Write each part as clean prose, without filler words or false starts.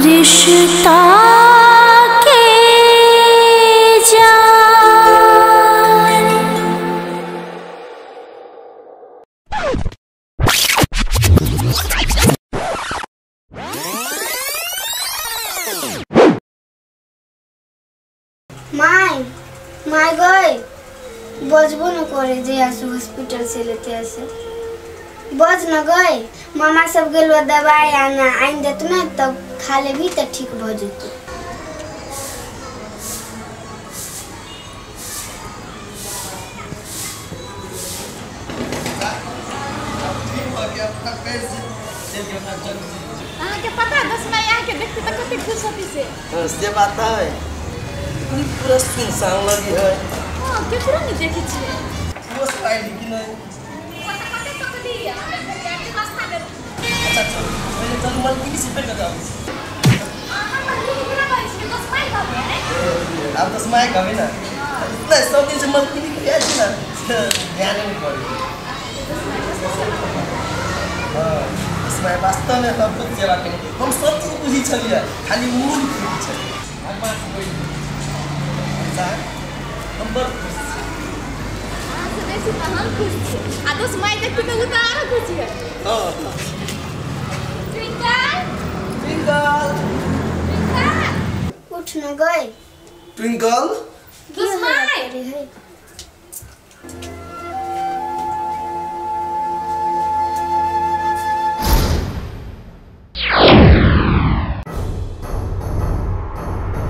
रिश्ता के जान। My my गई बजबो न करे जे आसु हॉस्पिटल से लेते आसे बज न गए। मामा सब गेलो दवाई आना आइन देत न तब खा लेबी त ठीक भ जेतौ। अहाँके पता 10 माई अहाँके देखते त कते खुश होती से। से बात है पूरा सुनसान लगी है। हां केकरो नहीं देखै छियै। वो स्टाइल की नहीं पता कते तकली हमे के रास्ता में। अच्छा चल पहिले चल मलकिनी से फेर बताबै छी। अहाँ मलकिनी केना बाजै छी? 10 माई कहबै ने। आब 10 माई कहबै ना। इतना सब दिन से मलकिनी के छी ना ध्यान नहीं पड़े। हां 10 माई वास्तव में सब कुछ सेवा केने हम सब चीज बुझी छलियै खाली मूल बुझी छलियै। भगवान कोई हम बड़ खुश छी। अहाँ से बेसी तऽ हम खुश छी आ 10 माई देखते तऽ ओ तऽ आरो खुश है। हां ट्विंकल ट्विंकल ट्विंकल उठ न गए। ट्विंकल 10 माई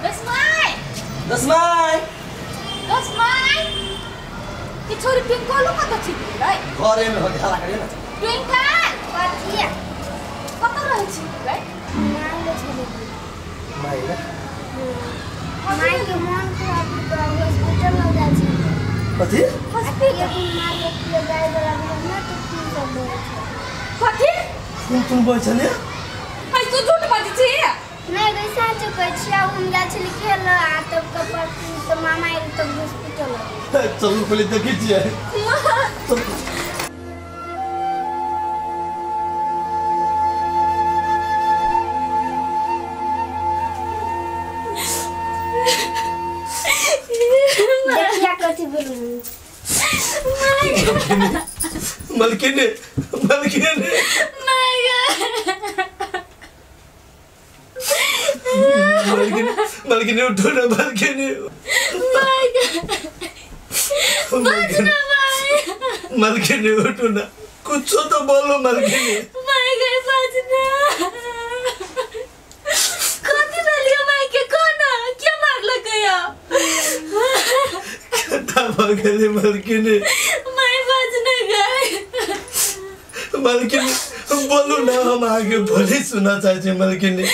दस माई 10 माई 10 माई ई छोरी ट्विंकलो कतऽ छी रे? घरे में हो हल्ला करियो ना। ट्विंकल कथी कतऽ रहै छी रे? माई ले छलै। माई ले माई के मन खराब हो हॉस्पिटल लग जाइ छै। कथी हॉस्पिटल मार के गाय वाला ना तो खून सब बहै छै। कथी खून खून बहै छलै? है तू झूठ बाजै छी। नहीं गई साँचो कहै छी। आब हम जाइ छली खेल आ तब कपड़ तो मामा आयल तब हॉस्पिटल। चलू पहिले देखै छियै। देखिया कथी बोलू। मलकिनी मलकिनी मलकिनी उठो ना मलकिनी। मलकिनी उठो ना कुछ तो बोलो मलकिनी। माई गए बाजना कथी भेलियो माई के? कोना के मारलक गया? कता भ गेलै मलकिनी। माई बाजना गए। मलकिनी बोलू ना हम आगे बोली सुनना चाहै छी मलकिनी।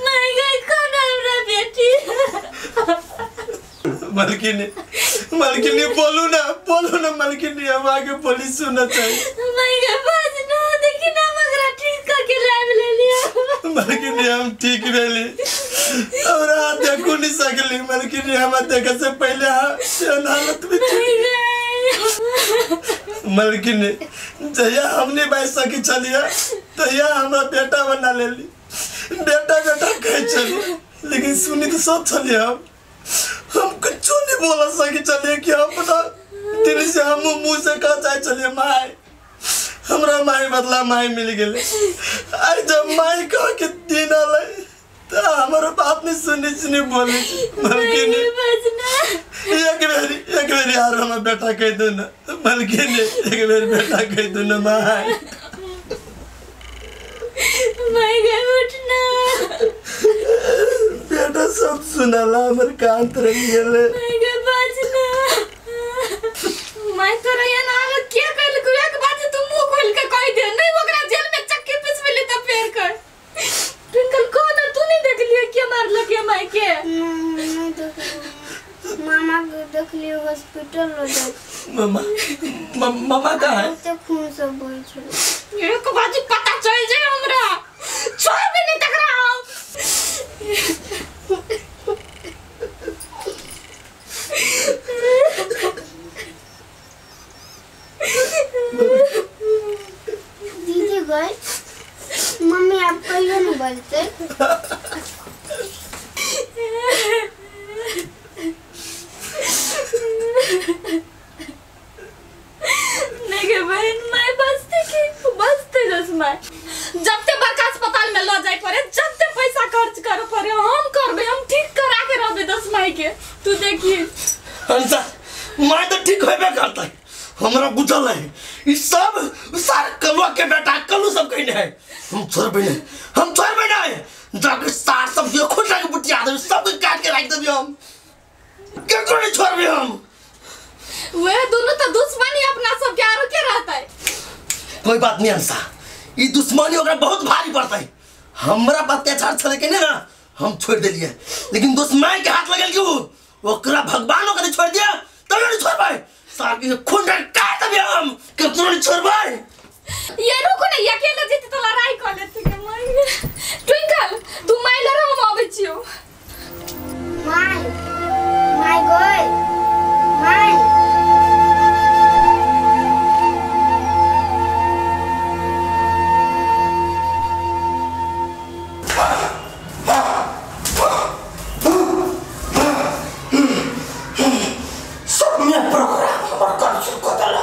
माई गए कोना हमरा बेटी। मलकिनी मलकिनी बोलू ना मलकिनी हम आगे बोली सुनना चाही। माई गए बाजना देखी ना मगरा ठीक करके लाइव ले लिया। मलकिनी हम ठीक भेली और देखू नहीं सकली मलकिनी। हम देखे से पहले हालत में मलकिनी जहिया हमने बाज सकी छलियै तहिया हमरा बेटा बना लेली। बेटा बेटा कहै छली लेकिन सुनी तो सब छलियै। हम कुछ नहीं बोल सकी छलियै कि हम अपना दिल से हम मुँह से कह चाहे छलियै माई हमरा माई बदला माई मिल गेलै। आइ जब माई कह के दिन अलै तो हमारो बात नहीं सुनी सुनी बोले मलकिनी। एक बेरी यार हमरा बेटा कह दू ना मलकिनी। एक बेरी बेटा कह दू ना माई। माई गए उठना बेटा सब सुनाला हमर कान तरह गेलै। माई गए बाजना माई तोरा यहाँ ना के कहल एक बात तू मुंह खोल के कह दे नहीं ओकरा जेल में चक्की पिसबेली त फेर कर। ट्विंकल कोना तू नहीं देख लियो के मारलक के माई के? नहीं देख मामा के देख लियो हॉस्पिटल ल जाय। मामा मामा कहाँ है? तो खून सब बहै छलै। एक बात पता चल जाए हमरा छोड़बे नहीं तकरा हम। दीदी गए मम्मी आप कहियो नहीं बजते। माई के तू देखिए अंसा माई तो ठीक होबे करतै हमरा बुझल है ई सब सार कलुआ के बेटा कलू सब कहने है हम छोड़बे नहीं हम छोड़बे नहीं जाके सार सब के खुटा के बुटिया देबे सब के काट के राख देबे हम केकरो नहीं छोड़बे हम वे दोनों तो दुश्मनी अपना सब के आरो के रहता है कोई बात नहीं अंसा ई दुश्मनी ओकरा बहुत भारी पड़तै हमरा पर अत्याचार छले के ना हम छोड़ देलिए लेकिन दुश्मन के हाथ लगल क्यों ओकरा भगवान ओकरा छोड़ दिया तब नहीं छोड़बै सार के खून काट देबे हम केकरो नहीं छोड़बै ये रुको ना अकेले जेते तो लड़ाई कर लेते के माई ट्विंकल तू माई लड़ा हम आबै छियो माई माई गई माई सब में प्रोग्राम हमर कैंसिल क देला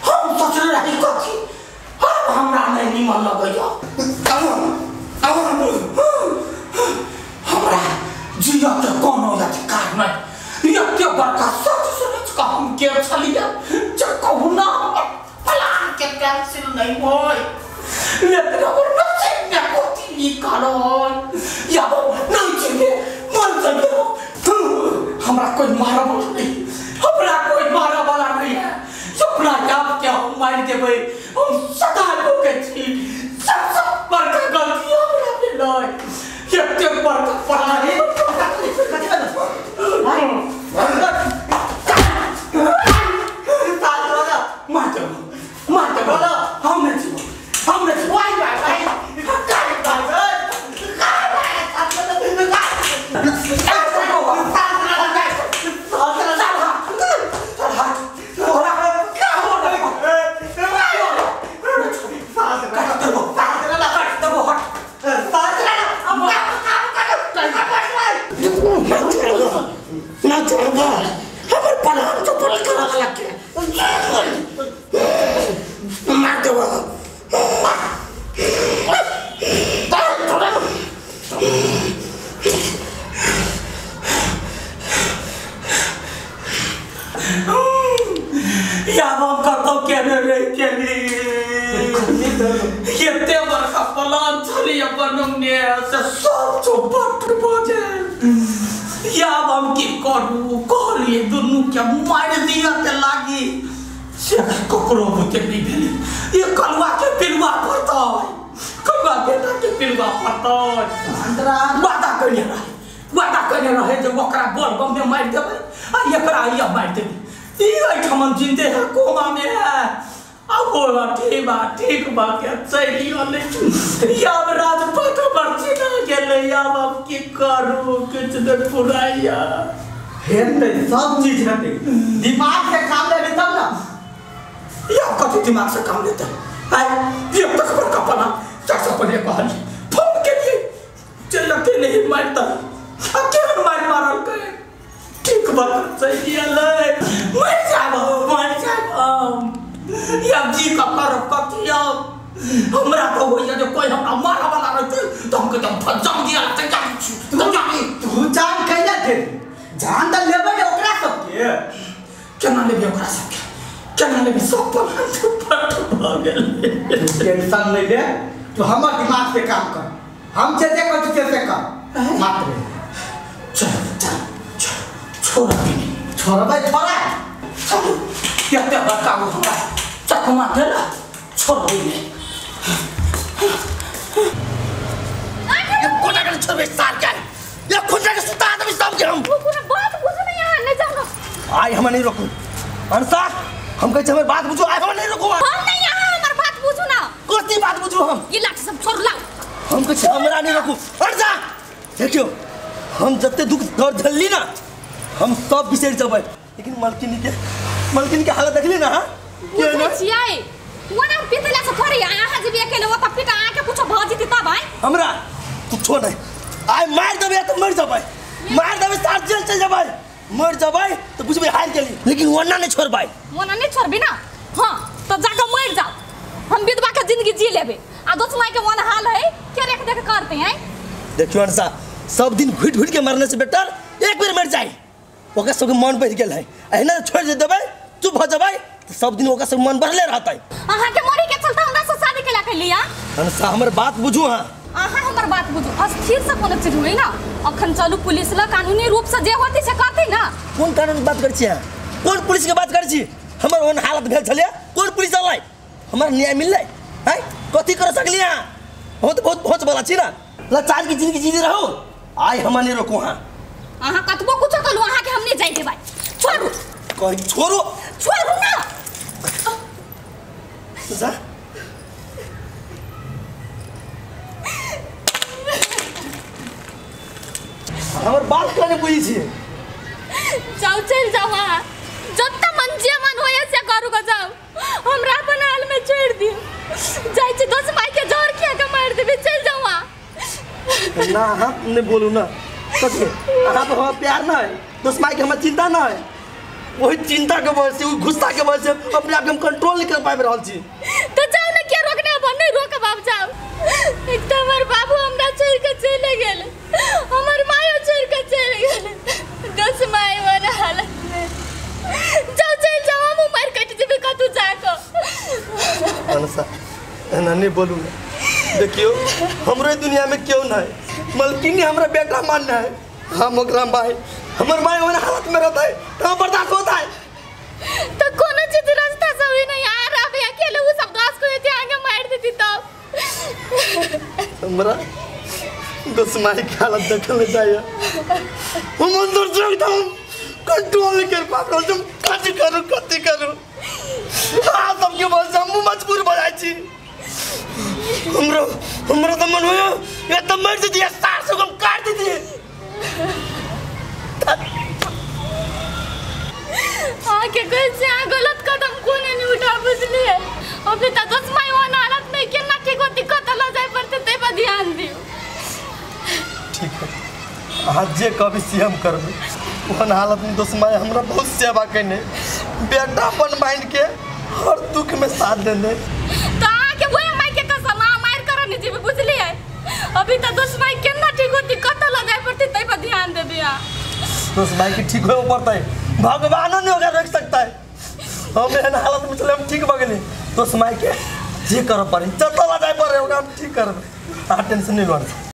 हम सोचले रही कथी अब हमरा नहीं निमन लगैया हमरा जिया के कोनो अधिकार नहीं एते बड़का सच सोच के हम के छलिया जे कहुना हमर प्लान के कैंसिल नहीं होय लेकिन हमर नसीब में कथी लिखल होय या नहीं जीवे मर जाइए हमरा कोई मारऽ वाला नहीं हमरा कोई मारऽ वाला नहीं है अपना आप के हम मारि देबै हम सदा लोग छी सबसे बड़का गलती हमरा भेलै एते बड़का प्लान मार देबो हम नहीं जीबो हम नहीं वाई वाई वाई ना छोड़बा हमर प्लान तो पूरा करऽ लगे मार देबो या हम कतौ केने रहि गेली एते बड़का प्लान छलै बनौने से सब चौपट भऽ गेल या हम की करू कहलिए दुनू के मारि दिअ के लागी से ककरो बुते नहि भेलै ई कलुआ के पिलुआ पड़तै कलुआ बेटा के पिलुआ पड़तै वादा कयने रहे वादा कयने रहे जे ओकरा बोल बम में मारि देबै आ एकरा इया मारि देबै ई एहिठाम जिन्दे है कोमा में है अब बोला ठीक बा के चलियो नहीं याब राजपाट हमर छिना गेलै आब हम की करू किछु नहि फुराइया हेतै सब चीज हेतै दिमाग से काम लेबै तब ना याब कथी दिमाग से काम लेतै आय ये तक बड़का पना चाचा पहिले कहली फोन केलिए चल अकेले ही मारता अकेले मारि मारलकै ठीक बात चलि गेलै मरि जाब हम याब जी का करब कथी अब हमरा तो होइया जे कोई हमरा मारऽ वाला रहतै तऽ हम कहतै फज्जम दिया तू जान कैला दे जान तऽ लेबै ने ओकरा सबके केना लेबै ओकरा सबके केना लेबै सब प्लान चौपट भऽ गेलै टेंशन नहीं ले तू हमर दिमाग से काम कर हम जे जे कहै छी से कर मात्र चल चल चल छोड़ छोड़बै छोड़ा चल एते बड़का गो हमरा चकमा देला छोड़बै नहि ये कोना के छोड़बे सार के ये खुदा के सुता देबे सब के हम पूरा बात बुझ नहीं यहाँ नहीं जाऊंगा आइ हम नहीं रोकू अंसा हम कहै छी हमर बात बुझू आइ हम नहीं रोकू हम नहीं यहाँ हमर बात बुझू ना कथी बात बुझू हम ये लाठी सब छोड़ लाओ हम कहै छी हमरा नहीं रोकू अंसा देखियो हम जते दुख दर्द झेलली ना हम सब बिसरि जेबै लेकिन मलकिनी के हालत देखली ना हां बुझै छियै ओना पितला से थोड़ी अहाँ जेबी अकेले ओतऽ पिटा अहाँके कुछो भऽ जेतै तब आइ हमरा कुछो नहीं आइ मारि देबै तऽ मरि जेबै मारि देबै सार जेल चलि जेबै मरि जेबै तऽ बुझबै हारि गेली लेकिन ओना नहीं छोड़बै ओना नहीं छोड़बी ना हाँ तो जाके मरि जाओ हम विधवा के जिंदगी जी लेबे आ दोस माई के वन हाल है के रेख देख करते हैं देखियो अंसा सब दिन घुट घुट के मरने से बेटर एक बेर मर जाए ओकरा सबके मन बढ़ गेल है एहिना छोड़ देबै चुप भ जबै त सब दिन ओकरा सब मन बढ़ले रहतै। अहाँ के मरी के चलता हमरा से शादी केला कहलिया। अनसा हमर बात बुझू। हां अहाँ हमर बात बुझू, अस्थिर से कोनो चीज होई ना। अखन चलू पुलिस ल कानूनी रूप से जे होती से करते ना। कोन कानून के बात करै छी अहाँ? कोन पुलिस के बात करै छी? हमर ओहन हालत भेल छलै कोन पुलिस अलै हमर न्याय मिललै? हैं कथी कर सकली अहाँ? हम त बहुत पहुँच वाला छी ना, लाचार की जिंदगी जीते रहो। आइ हमरा नहीं रोको। हां अहाँ कतबो कुछो कलू अहाँ के हम नहीं जाय देबै। छोड़ू कहि छोड़ू छोड़ू ना जा। हमर बात केना नहीं बुझै छी? जाओ चल जाओ अहाँ जत्ता मन जे मन होय से करू ग जाओ, हमरा अपन हाल में छोड़ दियो। जाय छी दोस माई के जोर खिया के मार देबे। चल जाओ अहाँ। ना अहाँ नहीं बोलू ना कथी अहाँ पर हमरा प्यार ना है, दोस माई के हमरा चिंता ना है। वही चिंता के वजह से वही गुस्सा के वजह से अपने आप के हम कंट्रोल नहीं कर पाबि रहल छी। तो जाओ ना, क्या रोकने अब नहीं रोकब आप जाओ। एक तो हमर बाबू हमरा छोड़ के चले गेल, हमर मायो छोड़ के चले गेल, दोस माई वाला हालत में। जाओ चल जाओ हम मार कट जेबे कतू जाके। अनसा एना नहीं बोलू ना। देखियो हमरो दुनिया में क्यों ना है, मलकिनी हमरा बेटा मानना है, हम ओकरा भाई हमर भाई ओहन हालत में रहता है तो बर्दाश्त होता है। तो कोनो चीज रास्ता से हुई नहीं यार, अभी अकेले वो सब दोस्त को एते आगे मार देती तब हमरा दोस्त माई के हालत देखल नहीं जाइए। हम अंदर से एकदम कंट्रोल नहीं कर पा रहल छी। कथी करू कथी करू, आ सबके बस हम मजबूर भ जाइ छी। हमरो हमरो तो मन होयो ये तो मर जती सार से हम काट देती। आके कैसे आ गलत कदम कोने नहीं उठा बुझलिए। अभी त दस माई वन हालत में केना ठीक होती कत ल जाय पड़ते ते पर ध्यान दियो। ठीक है अहाँ जे कहबी से हम करबै। ओहन हालत में दोस्त माई हमरा बहुत सेवा कयने, बेटा अपन माइंड के हर दुख में साथ देने। त आके वही माई के कसम आ मार कर नहीं जीबे बुझलिए। अभी त दोस्त माई केना ठीक होती कत ल जाय पड़ते ते पर ध्यान देबे। आ दोस्त माई के ठीक होए पड़तै, भगवानो नहीं ओकरा रोक सकता है। हम एहन हालत में चले हम ठीक भ गेली। दोस्त माई के जे करऽ पड़े जतऽ ल जाय पड़े ओकरा हम ठीक करबै। अहाँ टेंशन नहीं लऽ।